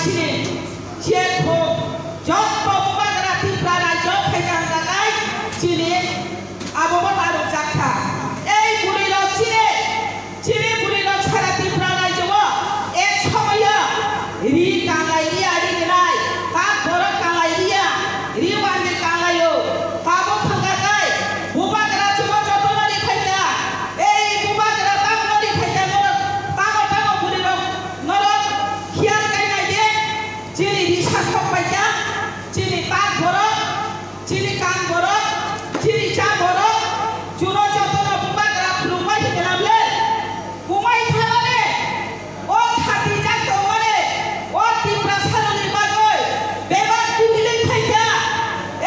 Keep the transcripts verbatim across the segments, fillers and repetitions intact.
Chini chekho jotto bubagra Tripura rajyo phaikang kakai chini abo bo narwkjak kha. Ei bwrwi rok chini, chini bwrwi rok sara Tripura rajyo o ek somoyo ri kanlai ri ari gnai, kak borok kanlai ri ya, ri wandi kanlai o. Abo thang kakai bubagra chumo jotono ri phaikha. Ei bubagra tamo ri phaikha norok, tamo tamo bwrwi rok norok khiyal kai nai di, chini risa sok paikha, chini tak borok, chini kan borok, chini cha borok, chuno jotono bubagra khulumbai hinam le, kumai thanani, o khati jak tongmani, o Tiprasarokni bagwi bebak kiphilwi phaikha.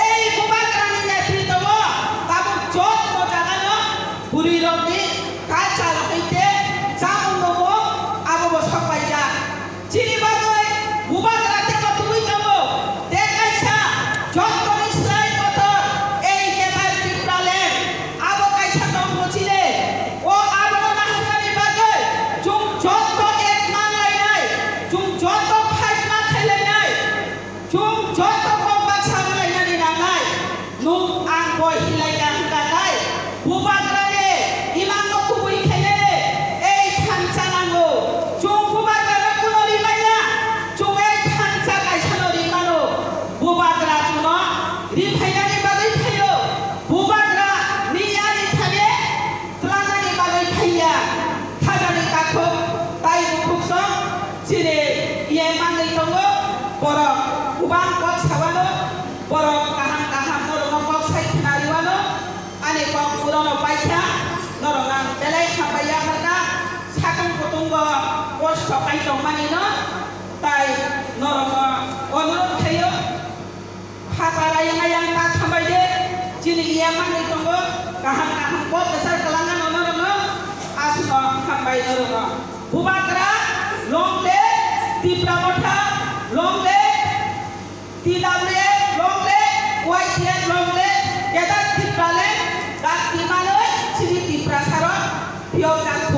Ei bubagrani netritwo tabuk joto jagano bwrwirokni culture hai khe chamung rwgo, abo bo sok paijak. Chini bagwi bubagra teibo tubui tongo, tei kaisa jotoni slai kotor ei Greater Tipraland, abo kaisa tongmo chini. O abono naharnani bagwi chwng joto ek man lainai, chwng joto fight ma khai lainai. Chwng joto kok baksa wnglainani nangnai. Nwng ang bo hinlai ka hwnka khai, bubagrani imangno kubui khainani ei thansa nango. Chwng bubagrano kuno rimai ya, chwng ei thansa kaisano rimano. Bubagra chwngno riphainani bagwi phaio. Bubagra ni yani thani twlangnani bagwi phaiya. Khajani kakhuk tai bukhuk song chini iye manwi tongo. Borok kubang kok sawano, borok kaham kaham norokno kok sai khna riwano. Ani kok purono paikha, norokno ang belai hambai ya kharkha. Sakang kutung bo kosto kai tongmani no, tai norokno onurodh khaio. Phataro yang yang ta thambai de, chini iya manwi tongo, kaham kaham bo kwchar kwlangna nono rono, aswkno hambai norokno. Bubagra long live, Tipra Motha long live, T W F long live, Y T F long live, Greater Tipraland, dakti manwi chini Tiprasarok phiyok jak